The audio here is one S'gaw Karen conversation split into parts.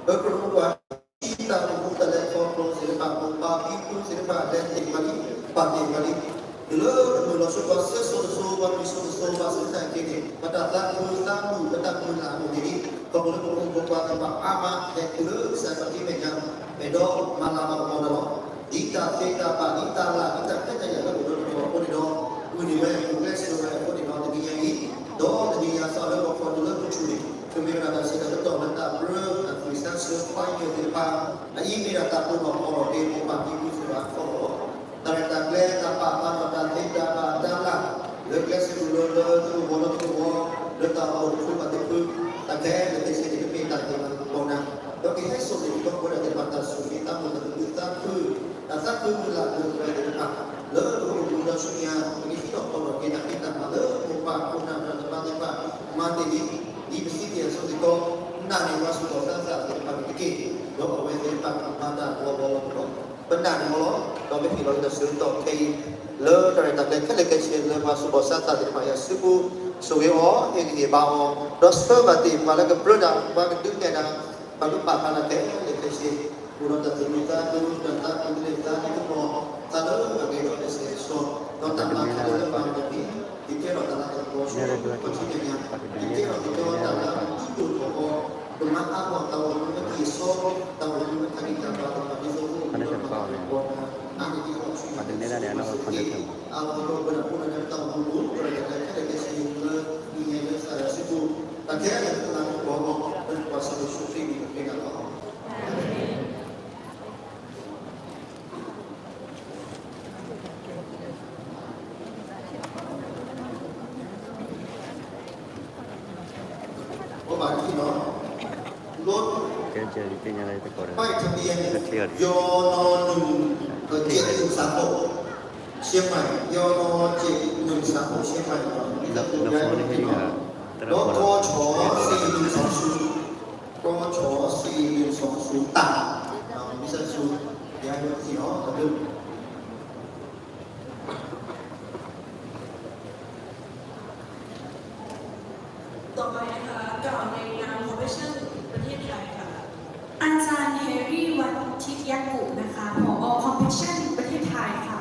ပကြၢးမၤပှၤ ဟံးတၢ်အိၣ်မူတၢ်လဲၤခီဖျိသ့ၣ်တဖၣ် မိၢ်ပၢ်ဖံဖုသ့ၣ်တဖၣ် လဲၤတ့ၢ်ပှၤလံ ပာ်တ့ၢ်ပှၤလံ, တုၤလၢပမုၢ်လီၤဆူပှၤဆၢစိၤတစိၤ ပှၤမံၤစိၤတစိၤ ပှၤစူၢ်က့ၤနာ်က့ၤန့ၣ် ပတၢ်သးခုသးမုာ် ပတၢ်မုၢ်လၢ်အအိၣ်န့ၣ်လံ. ခီဖျိလၢပဖိမုၣ်ဖိခွါသ့ၣ်တဖၣ်အါမး ဟဲတုၤလၢကစၢ်ခီၣ်ထံးမဲာ်ညါ အဲၣ်ဒိးမၤလၤမၤကပီၤန့ၣ်လီၤ. ဒ်တၢ်သ့တၢ်ဘၣ် ဒ်တၢ်လၢ် ဒ်တၢ်ခွဲးတၢ်ယာ်လၢပဒိးန့ၢ်အဃိန့ၣ်ဒီး ဝံၤန့ၢ်ဝဲ ကျဲးစၢးဝဲအဃိန့ၣ်ဒီး တနံၤညါအံၤ ဒီးတနံၤညါစးလၢပဖီၣ်တုၤလၢပထူၣ်န့ၣ် ကမ့ၢ်ဝဲဒၣ်တၢ်ဆၢကတီၢ်လၢတၢ်ပြၢ တၢ်သွံၣ်ဆါဆှၢ choir သ့ၣ်တဖၣ် အအံၤမ့ၢ်ဒၣ်တၢ်ပနီၣ်ဖီၣ်လီၤက့ၤ မိၢ်ပၢ်ဖံဖုသ့ၣ်တဖၣ်အဖီခိၣ်လီၤ. တၢ်ရဲၣ်တၢ်ကျဲၤ တၢ်ပာ်ပနီၣ် တၢ်သ့တၢ်ဘၣ်တၢ်လၢ် လၢကျဲစၢးပူၤလၢ လၢသုကဝီၤလၢသုကဝီၤ လၢတၢ်အိၣ်ဖှိၣ်တဖုဘၣ်တဖု တၢ်ခဲလၢာ်ခဲဆ့န့ၣ် ကမ့ၢ်တၢ်ကမၤလၤကပီၤနၤ ဒီးကဟဲစိာ်န့ၢ်က့ၤပဝဲဒၣ်သ့ၣ်တဖၣ်တၢ်ဆိၣ်ဂ့ၤသးမုာ် တၢ်သူၣ်ခုသးခု တၢ်သးခုမုၢ်လၢ်လၢပဝဲသ့ၣ်တဖၣ် လၢပအိၣ်မူဒီးဆူညါ ပကဟံးထီၣ်ဖီၣ်လီၤက့ၤတၢ်ဖံးတၢ်မၤလၢမိၢ်ပၢ်ခိၣ်နၢ်ဒီးတၢ်ဘါသ့ၣ်တဖၣ် မၤတ့ၢ်လံ ဒ်ပစံးက့ၤအဆိကတၢၢ် နာ်န့ၢ်ပှၤသူၣ်ဘီၣ်သးစၢ်သ့ၣ်တဖၣ်န့ၣ်တက့ၢ်. ဒီးအဝဲသ့ၣ်တဖၣ်မၤတၢ်လီၤဘီလီၤပှီၢ် ပနာ်န့ၢ်အီၤလီၤ. ဒီးပဟ့ၣ်လီၤက့ၤတၢ်ဆၢကတီၢ်ခဲအံၤ လၢတၢ်ရဲၣ်တၢ်ကျဲၤခဲလၢာ်ခဲဆ့ လၢပှၤသူၣ်ဘီၣ်သးစၢ်သ့ၣ်တဖၣ်အံၤအစုပူၤ ဆိၣ်ဂ့ၤအီၤ ဟ့ၣ်ဂံၢ်ဟ့ၣ်ဘါအီၤ ဒီးဆှၢဘၣ်တ့ၢ်ပှၤလၢကပြၢတၢ် ပှၤကဒုးနဲၣ်တၢ် ပှၤကပာ်ဖျါတၢ်ခဲလၢာ်ခဲဆ့ အိၣ်ဒီးတၢ်သူၣ်မံသးမံ တၢ်သးမံလၢသးလၢကပီၤ သးလၢအဂ့ၤဒီးတၢ်ဆဲးဆီ ဒီးတၢ်မၤခဲလၢာ်လၢပှၤကညီန့ၣ် ကကဲထီၣ်တၢ်လၤတၢ်ကပီၤဆူခီၣ်ထံးမဲာ်ညါ ကကဲထီၣ်ကဒီးတၢ်လၢအဒုးဒိၣ်ထီၣ်အီၤ ကမၤအါထီၣ်တၢ်အိၣ်မူလၢကံၢ်စီ တၢ်အိၣ်မူလၢတၢ်ဂံၢ်တၢ်ဘါသ့ၣ်တဖၣ် ဒ်သိးပအိၣ်မူဒီးမၤလၤကပီၤနၤ အါန့ၢ်ဒံးအီၤဆူညါ ကစၢ်ယ့ၣ်ၡူးခရံာ် အါထီၣ်ပှဲၤဒၣ်ပှၤလၢတၢ်အိၣ်မူပူၤ တၢ်ရဲၣ်တၢ်ကျဲၤခဲလၢာ်ခဲဆ့လၢ နံၤညါလၢကစၢ်ယွၤစုပူၤ တၢ်ခဲလၢာ်ကမၤလၤကပီၤအီၤ လၢပှၤစီၤယိၤၡူခရံာ်အမံၤ ပဃ့နၤလီၤ. အိၣ်ဘၣ်တထံၣ်လီၤ รถ ป้ายทะเบียน ยน หนึ่งเจ็ดหนึ่งสามหก เชียงใหม่ ยน เจ็ดหนึ่งสามหก เชียงใหม่ รถ กช สี่หนึ่งสองศูนย์ กช สี่หนึ่งสองศูนย์ ตาก မ့ၢ်စၢ်ဆူ ယၤယိၤထံၣ်လီၤ တဘျုး ต่อไปนะคะ กล่าวในนาม Compassion ประเทศไทยค่ะ อาจารย์แฮร์รี่ วันทิพย์ยักษ์กุนะคะ ผอ Compassion ประเทศไทยค่ะ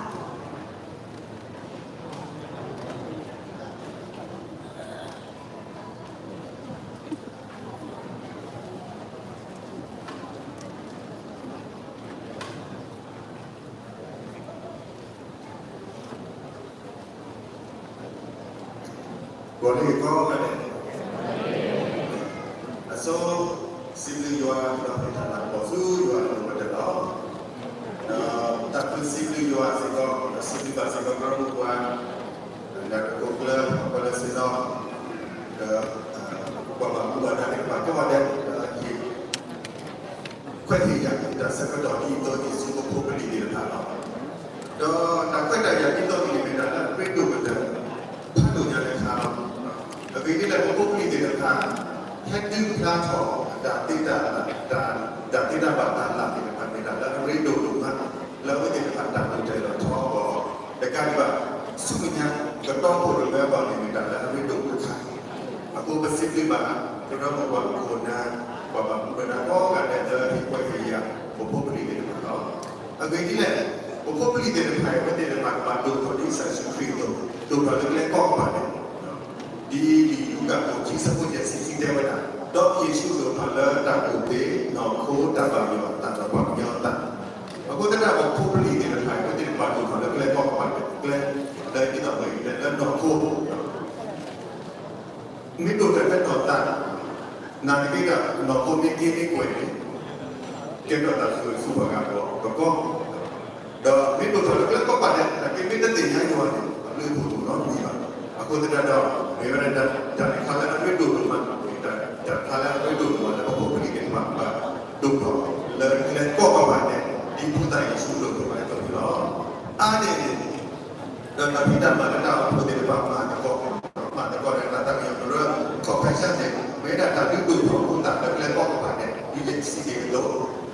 ဂီၤလၢဂ့ၤကိးဂၤဒဲး, အဆိ စံးဘျုးယွၤ ဒီးပတၢ်လၤကပီၤဆူယွၤအလိၤကတၢၢ်လီၤ. ဒီးတၢ်ဃုစံးဘျုးယွၤစ့ၢ်ကီး ဒီးစံးဘျုးဘၣ်စ့ၢ်ကီး ကရၢမိၢ်ပှၢ် ဒီးကကိးကျၢၢ် ပှၤလၢစ့ၢ်ကီး ဒီး ပှၤဘၣ်မူဘၣ်ဒါသ့ၣ်တဖၣ်ကိးဂၤဒဲး ဒီးဟ့ၣ် ခွဲးဟ့ၣ်ယာ်တၢ်ဆၢကတီၢ်ဒ်သိးယ့ၣ်ၡူးဖိပလံၤသ့ၣ်တဖၣ်လီၤ. ဒီးတၢ်ခွဲးတၢ်ယာ်ဒ်သိးအံၤန့ၣ် မ့ၢ်တၢ်လၢအရ့ဒိၣ်ကတၢၢ် ဖးဒိၣ်ညါလၢခါလီၤ. အဂ့ၢ်ဒ်လဲၣ် ပဖိပလံၤသ့ၣ်တဖၣ် ဟဲဒုးဖျါထီၣ် တၢ်သ့တၢ် တၢ်သ့တၢ်ဘၣ်တၢ်လၢ်သ့ၣ်တဖၣ် မ့ၢ်တၢ်လၢအရ့ဒိၣ်ဒိၣ်မး လၢအဝဲသ့ၣ်တဖၣ်တၢ်ဒိၣ်ထီၣ်ထီထီၣ်အဂီၢ် တကးဒံးဘၣ် ဆူမဲာ်ညါ ကတီၢ်ဖှိၣ်ရိၣ်မဲအဂီၢ်န့ၣ် မ့ၢ်တၢ်လၢအရ့ဒိၣ်တခါ အဃိပစံးဘျုးဘၣ် ကရၢမိၢ်ပှၢ်ခိၣ်နၢ် ပှၤဘၣ်မူဘၣ်ဒါကိးဂၤဒဲးလၢဟ့ၣ်ခွဲးဟ့ၣ်ယာ် ပဖိပလံၤသ့ၣ်တဖၣ်လီၤ. အဂ့ၢ်ဒ်လဲၣ် ပဖိပလံၤသ့ၣ်တဖၣ်အံၤ အဝဲသ့ၣ်တဖၣ်ကဘၣ်ဒိၣ်ထီၣ်ဒ်ကစၢ်ယ့ၣ်ၡူးခရံာ်အသိး ဒိၣ်ထီၣ်လၢကျဲကိးကပၤဒဲး ဒ်လံာ်လူၤကၣ်အခိၣ်ခံ ဆၢဖိယဲၢ်ဆံခံတဲဝဲဒၣ်, ဒီးယ့ၣ်ၡူးဒိၣ်ထီၣ်လၢတၢ်ကူၣ်သ့ နီၢ်ခိတၢ်ဘၣ်ယွၤအသးဒီးပှၤကညီအသး, အဃိသတးဒီးပဖိပလံၤသ့ၣ်တဖၣ်အံၤ အဝဲသ့ၣ်တဖၣ်ဒိၣ်ထီၣ်လၢကျဲကိးကပၤဒဲး ကျဲ လၢဒ်သိးပှၤအံၤတဲလၢနီၢ်ခိ မ့ၢ်ဒိၣ်ထီၣ်လၢနီၢ်သး နာ်သက့ဒီး နီၢ်ခိမ့ၢ်က့ၤမ့ၢ်ကွဲးန့ၣ် ကဲထီၣ်တၢ်ဆိၣ်ဂ့ၤဆူပှၤဂၤအဂီၢ်ကီး, ဒီးမ့ၢ်ဒိၣ်ထီၣ်လၢကျဲကိးကပၤဒဲး နာ်သက့မ့ၢ်တသ့ၣ်ညါယွၤန့ၣ် အလုၢ်အပှ့ၤအိၣ်နီတမံၤဘၣ်. အဃိသတးဒီး မ့ၢ်ဝဲဒၣ်တၢ်တခါလၢအရ့ဒိၣ်ဒိၣ်မး, တၢ်တခါလၢအရ့ဒိၣ်ဒိၣ်မးလၢပဖိပလံၤသ့ၣ်တဖၣ် ဒိၣ်ထီၣ်လၢကျဲကိးကပၤဒဲး ဒ်ဖိသၣ်ယ့ၣ်ၡူးဒိၣ်ထီၣ်ဘၣ်အသိးန့ၣ်လီၤ. အါန့ၢ်န့ၣ် ဒီးတၢ်ဖံးတၢ်မၤလၢတၢ်အိၣ်ဖှိၣ်သ့ၣ်တဖၣ်မၤသကိး, မၤသကိးဒီးတၢ်သးကညီၤကရၢ Compassion န့ၣ် မ့ၢ်ဒၣ်တၢ်ဒုးဒိၣ်ထီၣ်ဖိသၣ်လၢကျဲကိးကပၤဒဲး ဒ်ယစံးက့ၤအသိး,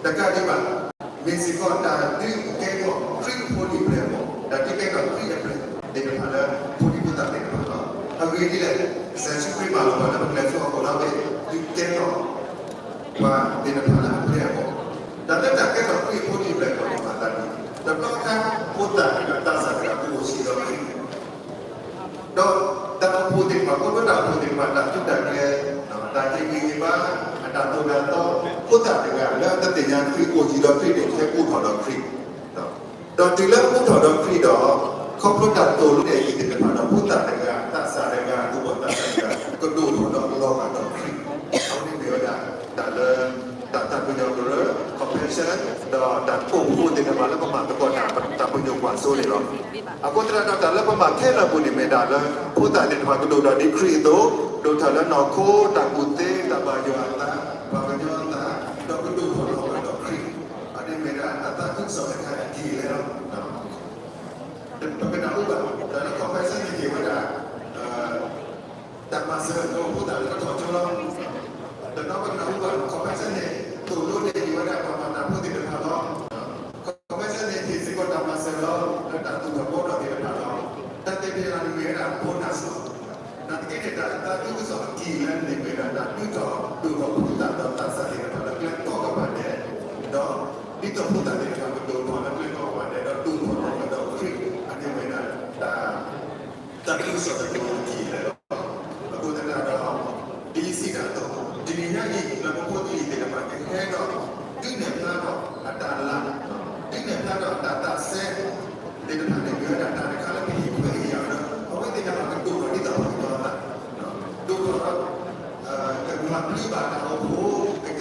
တကးဒံးဘၣ် မ့ၢ်စ့ၢ်ကီးတၢ်ဒုးကဲထီၣ် ခရံာ်ဖိဒံးပျဲၢ်အဂီၢ်, တၢ်ဒုးကဲထီၣ်ခရံာ်အပျဲၢ်သ့ၣ်တဖၣ်လၢဖိဒံဖိသၣ်သ့ၣ်တဖၣ်လီၤ. အဂ့ၢ်ဒ်လဲၣ်, ကစၢ်ယ့ၣ်ၡူးခရံာ်မၤလိာ်ပှၤလၢပကျဲးစၢးအဃိလီၤ, ဒုးကဲထီၣ် ပှၤသ့ၣ်တဖၣ်လၢအ အဃိန့ၣ် ပကမၤသးဒ်န့ၣ် တဘျီခါ ဖိသၣ်ဒီးသးစၢ်တဂၤကအိၣ်စ့ၢ်ကီးလီၤ. ဒီးတၢ်အိၣ်ဖှိၣ်သ့ၣ်တဖၣ် ခီဖျိတၢ်အိၣ်ဖှိၣ်သ့ၣ်တဖၣ် တၢ်ထူးတၢ်ကျဲ တၢ်ဟ့ၣ်ဂံၢ်ဟ့ၣ်ဘါ အတၢ်သိၣ်တၢ်သီ ဖိသၣ်တဂၤလၢတသ့ၣ်ညါခရံာ် အိၣ်ယံၤဒီးခရံာ်န့ၣ် ဟဲကူၣ်ထီၣ်ဒီးခရံာ် ဒီးတုၤလၢကူၣ်ထီၣ်ဒီးခရံာ်ဒီး ခီဖျိတၢ်သိၣ်လိနဲၣ်အံၤသ့ၣ်တဖၣ်ဒီး ဖိသၣ်တဂၤ သးစၢ်တဂၤ သူၣ်ဘီၣ်သးစၢ်တဂၤ ကဒိၣ်ထီၣ်ဒီးလီၤဂာ်ဒီးခရံာ် အဝဲန့ၣ်မ့ၢ်ဝဲဒၣ် တၢ်လၢ တၢ်သးပ့ၤနီၣ်ကရၢ compassion ဒီးတၢ်အိၣ်ဖှိၣ်သ့ၣ်တဖၣ်လၢပမၤသကိးတၢ် တၢ်ပညိၣ်ကွၢ်စိန့ၣ်လီၤ. အဃိသတးဒီး တၢ်လၢပမၤခဲလၢာ်အပူၤန့ၣ်မ့ၢ်ဒၣ်လၢ ဖိသၣ်သ့ၣ်တဖၣ်ကဒိၣ်ထီၣ်ဒ်ခရံာ်အသိး ဒိၣ်ထီၣ်လၢနီၢ်ခိ တၢ်ကူၣ်သ့ တၢ်ဘၣ်ယွၤအသး ပှၤကညီအသး ဒီးကဒိၣ်ထီၣ်လီၤဂာ်ဒီးခရံာ် အန့ၣ်မ့ၢ်ဒၣ်တၢ်သးခုကစီၣ်တခါအံၤအလီၤ. ပကနၢ်ဟူဘၣ် တၢ်လၢ compassion န့ၣ်မ့ၢ်ဝဲဒၣ် တၢ်မၤစၢၤဒီးဖိသၣ်လၢကထီၣ်ကၠိလီၤ. တနီၤပကနၢ်ဟူဘၣ် compassion န့ၣ် သိၣ်လိန့ၢ်အံၤဝဲဒၣ် ပှၤမၤတၢ်ဖိသ့ၣ်တဖၣ်လီၤ. compassion န့ၣ် ဟ့ၣ်စ့ၢ်ကီးတၢ်မၤစၢၤလီၤ လၢတၢ်သူၣ်ထီၣ်ဘှီထီၣ်သ့ၣ်တဖၣ်လီၤ. တၢ်သ့ၣ်တဖၣ်န့ၣ်မ့ၢ်ဝဲဒၣ် bonus လီၤ. နာ်သက့န့ၣ် တၢ်အသးဒ်သိးအကံၢ်လၢန့ၣ်မ့ၢ်ဝဲဒၣ် တၢ်ဒုးထီၣ်ဒိၣ်ထီၣ်ဖိသၣ်ဒီးသးစၢ်သ့ၣ်တဖၣ်လၢကျဲကိးကပၤဒဲး, ဒီးဒ်သိးဖိသၣ်သ့ၣ်တဖၣ်ကဒိၣ်ထီၣ်လၢကျဲကိးကပၤဒဲး ဒီးဒိၣ်ထီၣ်လီၤဂာ်ဒီးခရံာ် အန့ၣ်မ့ၢ်ဝဲဒၣ်တၢ် တၢ်ဒုးထီၣ်ဒိၣ်ထီၣ်အကံၢ်လီၤ. အဃိသတးဒီး ဒ်ယစံးတၢ်အသိး တနံၤညါအံၤ လၢပဖိသ့ၣ်တဖၣ်ကဟဲဒီး ဒုးနဲၣ်ဖျါထီၣ်အတၢ်လၤ, ဒုးနဲၣ်ဖျါထီၣ်အတၢ်သးစဲသ့ၣ်တဖၣ်န့ၣ် မ့ၢ်ဝဲဒၣ်တၢ်တခါလၢပဟ့ၣ်ခွဲးဟ့ၣ်ယာ်ဒီး အဝဲသ့ၣ်တဖၣ်ကဒိၣ်ထီၣ်ဒ်သိးပှၤကညီအသး, ဒိၣ်ထီၣ်ဒီး ကမၤဘျုးဘၣ်တၢ်အိၣ်ဖှိၣ်,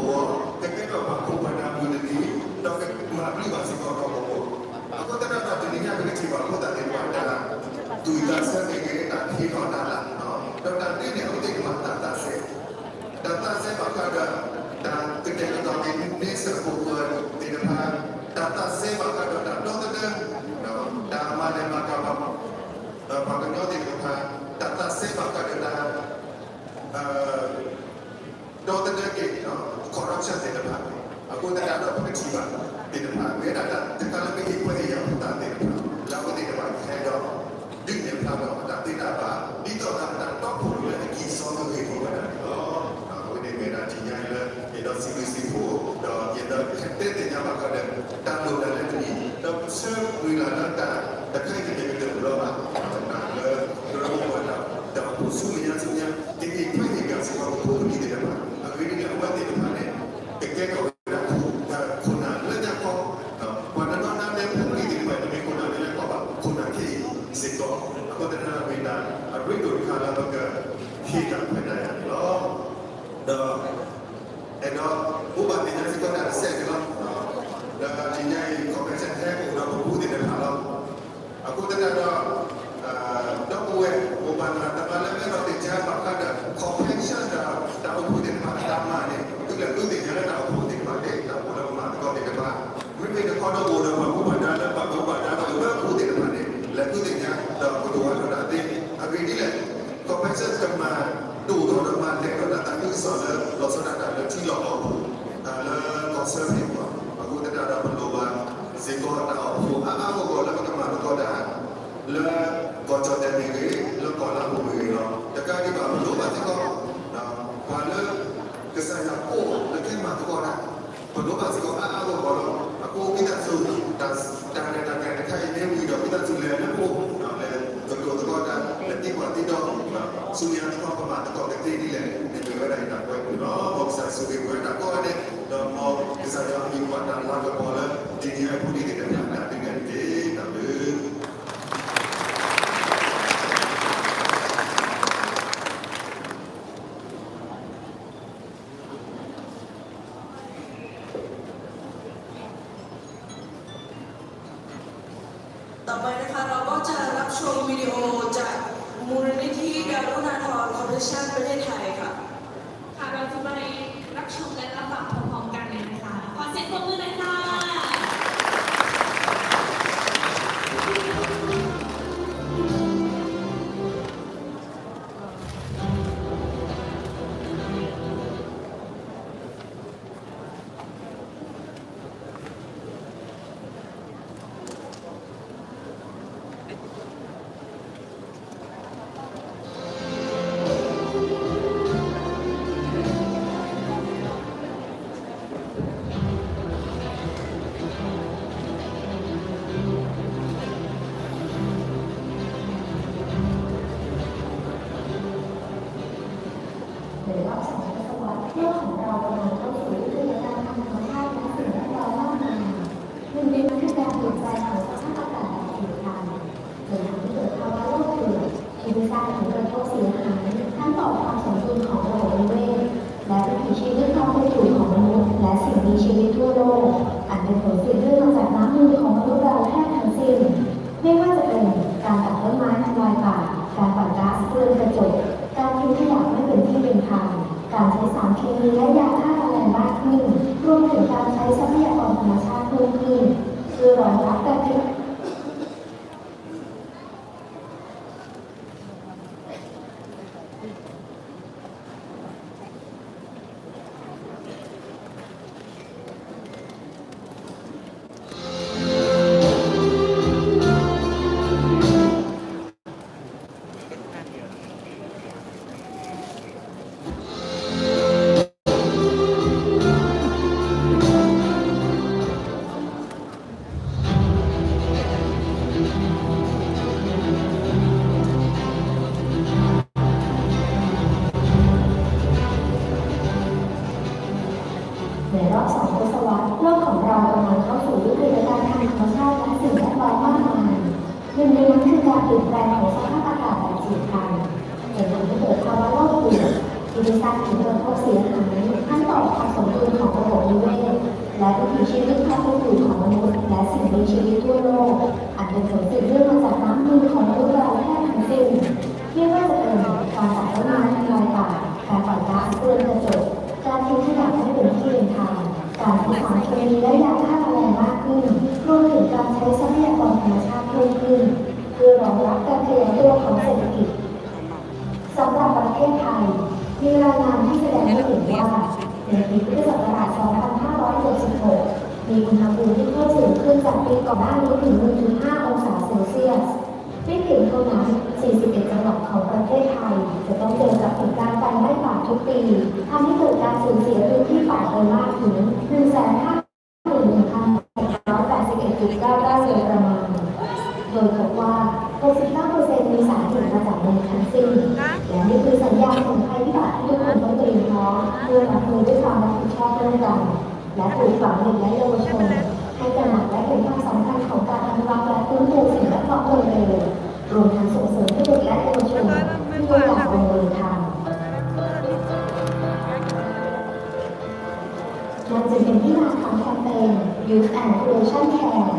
ကကဲထီၣ်တၢ်ဘျုးတၢ်ဖှိၣ်လၢတၢ်အိၣ်ဖှိၣ်အဂီၢ်, ကကဲထီၣ်ပှၤခိၣ်ပှၤနၢ်မုၢ်တနံၤ, ဒီးကမၤဘျုးဘၣ်စ့ၢ်ကီးပှၤဂီၢ်မုၢ်. အဃိသတးဒီး တနံၤညါပကထံၣ်ဘၣ်ဖိသၣ်သ့ၣ်တဖၣ်တၢ်သူၣ်သးဆၢမ့ၢ်ဂ့ၤ, တၢ်ဟ့ၣ်ထီၣ်တၢ်လၤ, ဒီးတၢ်ဒုးနဲၣ်အဝဲသ့ၣ်တဖၣ်တၢ်သးစဲ, တၢ်သးစဲဘၣ်ဃးဒီး တၢ်ကတဲာ်ကတီၤက့ၤန့ဆၢၣ်ခိၣ်ပှၢ်သ့ၣ်တဖၣ်, တၢ်သးစဲဘၣ်ဃးဒီးတၢ်ဒီသဒၢ တၢ်မၤလဲၤမၤကၤ ပှၤကညီသ့ၣ်တဖၣ်, တၢ်သးစဲဘၣ်ဃးဒီးတၢ် ဒီသဒၢက့ၤ corruption သ့ၣ်တဖၣ်, အဃိသတးဒီးပကထံၣ်ဘၣ်သ့ၣ်တဖၣ် မ့ၢ်ဝဲဒၣ်တၢ်တခါလၢပဟ့ၣ်ခွဲးဟ့ၣ်ယာ်ဖိသၣ်သ့ၣ်တဖၣ် လၢအဝဲသ့ၣ်တဖၣ်ကဟဲဒီး ဒုးနဲၣ်ဖျါထီၣ်အတၢ်သ့တၢ်ဘၣ် ဒ်သိးဒီးအတၢ်တီခိၣ်ရိၣ်လၢအကံၢ်စီကရ့ၣ်ထီၣ်ဝဲဒၣ်န့ၣ်လီၤ. အဝဲန့ၣ်မ့ၢ်ဝဲဒၣ်တနံၤညါအံၤလၢ ယအဲၣ်ဒိးစံးဘျုးစံးဖှိၣ် ဒီးယအဲၣ်ဒိးဟဲတဲသ့ၣ်ညါဘၣ်ဃးဒီး တၢ်ဒိၣ်တၢ်လဲတနံၤ ဒီးပဆၢကွံာ်လၢတၢ်တခါအံၤတမ့ၢ်ကတၢၢ်တဘျီဘၣ်, တၢ်လၢ ကရၢမိၢ်ပှၢ်တၢ်အိၣ်ဖှိၣ်ဆူမဲာ်ညါဆူညါ ကဟ့ၣ်ခွဲးဟ့ၣ်ယာ်စ့ၢ်ကီးပဖိပလံၤသ့ၣ်တဖၣ်, အဂ့ၢ်ဒ်လဲၣ် အဝဲသ့ၣ်တဖၣ်န့ၣ် ကကဲထီၣ်ဝဲဒၣ်ခိၣ်နၢ်လၢညါခီ, ပှၤတနီၤနီၤန့ၣ် ဖိပလံၤသ့ၣ်တဖၣ်န့ၣ် တမ့ၢ်ခိၣ်နၢ်လၢညါခီဘၣ်, ခိၣ်နၢ်ခဲအံၤစ့ၢ်ကီး, အဃိသတးဒီးမ့ၢ်ဒၣ် အရ့ဒိၣ်တခါလၢပကဟ့ၣ်တၢ်ခွဲးတၢ်ယာ်န့ၣ်လီၤ. ဒီး အဲၣ်ဒိးဘိးဘၣ်သ့ၣ်ညါစ့ၢ်ကီးတၢ်တစဲးန့ၣ်လီၤ. ဒီးတနံၤညါအံၤ compassion ဟဲအိၣ်ဒီးပပူၤသ့ၣ်တဖၣ်လီၤ. အဃိသတးဒီး ဒီပုၢ်ဝဲၢ် မိၢ်ပၢ်သရၣ်သမါလၢအအဲၣ်ဒိးသ့ၣ်ညါဘၣ်ဃးဒီး compassion ဒီးတၢ်အိၣ်ဖှိၣ်သ့ၣ်တဖၣ်အတၢ်မၤန့ၣ် သုလဲၤဃုသ့ၣ်ညါလၢတၢ်အိၣ်ဖှိၣ်သ့ၣ်တဖၣ်န့ၣ် တၢ်အိၣ်ဖှိၣ်လၢပမၤသကိးသ့ၣ်တဖၣ်, မ့မ့ၢ်တခီဒီးအိၣ်ဒီးပှၤမူဘၣ်ဒါလၢပှၤမူဘၣ်ဒါဒီး လၢအပူၤသ့ၣ်တဖၣ်န့ၣ် လဲၤဃုသ့ၣ်ညါ ဒီးကဒိၣ်ဝါထီၣ်တၢ်သ့, အဂ့ၢ်ဒ်လဲၣ် compassion ကမၤဒိၣ်ထီၣ်ဒီးမၤလဲၤထီၣ်တၢ်သးခုကစီၣ်လၢ လီၤဆီဒၣ်တၢ်လၢထံလီၢ်ကီၢ်ပူၤ, တၢ်လၢကီၢ်ဆၢသ့ၣ်တဖၣ်, အဃိသတးဒီးပလိၣ်ဘၣ်စ့ၢ်ကီးတၢ်အိၣ်ဖှိၣ်အါအါဂီၢ်ဂီၢ်လၢပကမၤသကိးတၢ် လၢကီၢ်ကၠီၣ်တဲာ်မ့ၢ်ဂ့ၤ, လၢကီၢ်လါပူၤမ့ၢ်ဂ့ၤလီၤ. တကးဒံးဘၣ် ပလိၣ်ဘၣ်စ့ၢ်ကီး ပှၤလၢ ကစၢ်ယွၤအိၣ်လၢကမၤသကိးတၢ်, ပလိၣ်ဘၣ်စ့ၢ်ကီးအါအါဂီၢ်ဂီၢ်လီၤ. အဃိဝံသးစူၤ တၢ် တၢ်ရဲၣ်တၢ်ကျဲၤတခါအံၤမ့ၢ်ဝံၤဒီး ဝံသးစူၤလဲၤလၢပအိၣ် လဲၤကတိၤသကိးတၢ် လဲၤသံကွၢ်သံဒိး ဆူညါသပှၢ်ပမၤသကိးကသ့ဒ်လဲၣ်န့ၣ် မ့ၢ်ဝဲဒၣ်ယတၢ်ကွဲမုာ်လီၤ. မ်ကစၢ်ယ့ၣ်ၡူးခရံာ်ပဝဲဒၣ်ကိးဂၤဒဲး ဒီးမ်ကစၢ်ယွၤအမံၤပှၢ်တၢ်လၤကပီၤလၢ တနံၤညါအံၤဖိလံၤသ့ၣ်တဖၣ် တၢ်ဒုးနဲၣ်တက့ၢ်. တၢ်ဘျုး ต่อไปนะคะ เราก็จะรับชมวิดีโอจากมูลนิธิดารุณาธร Foundation ประเทศไทยค่ะ ค่ะ เราจะไปรับชมและรับฟังพร้อมๆกันเลยนะคะ ขอเสียงปรบมือหน่อยค่ะ เรากำลังเข้าสู่ฤดูการทำธรรมชาติและสิ่งแวดล้อมมากมาย หนึ่งในนั้นคือการเปลี่ยนแปลงของสภาพอากาศแบบฉับพลัน จนทำให้เกิดภาวะโลกเปลี่ยน ที่ได้สร้างผลกระทบเสียหายทั้งต่อความสมดุลของระบบนิเวศ และวิถีชีวิตความเป็นอยู่ของมนุษย์และสิ่งมีชีวิตทั่วโลก อันเป็นผลสืบเนื่องมาจากน้ำมือของมนุษย์เราแทบทั้งสิ้น ไม่ว่าจะเป็นการตัดต้นไม้ทำลายป่า การปล่อยก๊าซเรือนกระจก การทิ้งขยะไม่เป็นที่เป็นทาง การใช้สารเคมีและยาฆ่าแมลงมากขึ้น รวมถึงการใช้ทรัพยากรธรรมชาติเพิ่มขึ้น เพื่อรองรับการขยาย ในรอบสองทศวรรษ โลกของเรากำลังเข้าสู่ยุคเปลี่ยนแปลงทางธรรมชาติและสิ่งแวดล้อมมากมาย หนึ่งในนั้นคือการเปลี่ยนแปลงของสภาพอากาศแบบฉับพลัน จนทำให้เกิดภาวะโลกเปลี่ยน ที่ได้สร้างผลกระทบเสียหายทั้งต่อความสมดุลของระบบนิเวศ และวิถีชีวิตความเป็นอยู่ของมนุษย์และสิ่งมีชีวิตทั่วโลก อันเป็นผลสืบเนื่องมาจากน้ำมือของมนุษย์เราแทบทั้งสิ้น ไม่ว่าจะเป็นการตัดต้นไม้ทำลายป่า การปล่อยก๊าซเรือนกระจก การทิ้งขยะไม่เป็นที่เป็นทาง การใช้สารเคมีและยาฆ่าแมลงมากขึ้น รวมถึงการใช้ทรัพยากรธรรมชาติเพิ่มขึ้น เพื่อรองรับการขยายตัวของเศรษฐกิจ สำหรับประเทศไทย มีรายงานที่แสดงให้เห็นว่า ในปีพุทธศักราช สองพันห้าร้อยหกสิบหก มีอุณหภูมิที่เพิ่มสูงขึ้นจากปีก่อนหน้านี้ถึง หนึ่งจุดห้า องศาเซลเซียส ไม่เพียงเท่านั้น สี่สิบเอ็ด จังหวัดของประเทศไทย จะต้องเจอกับเหตุการณ์ไฟไหม้ป่าทุกปี ทำให้เกิดการสูญเสียพื้นที่ป่าไปมากถึง หนึ่งแสนห้าหมื่นหนึ่งพันแปดร้อยแปดสิบเอ็ดจุดเก้าไร่โดยประมาณ โดยพบว่า หกสิบเก้าเปอร์เซ็นต์ มีสาเหตุมาจากมนุษย์ทั้งสิ้น และนี่คือสัญญาณของภัยพิบัติที่ทุกคนต้องเตรียมพร้อมเพื่อรับมือด้วยความรับผิดชอบร่วมกัน และปลูกฝังเด็กและเยาวชน ให้ตระหนักและเห็นความสำคัญของการอนุรักษ์และฟื้นฟูสิ่งแวดล้อมโดยเร็ว รวมทั้งส่งเสริมให้เด็กและเยาวชนมีตัวอย่างลงมือทำ มันจึงเป็นที่มาของแคมเปญ Youth and Creation Care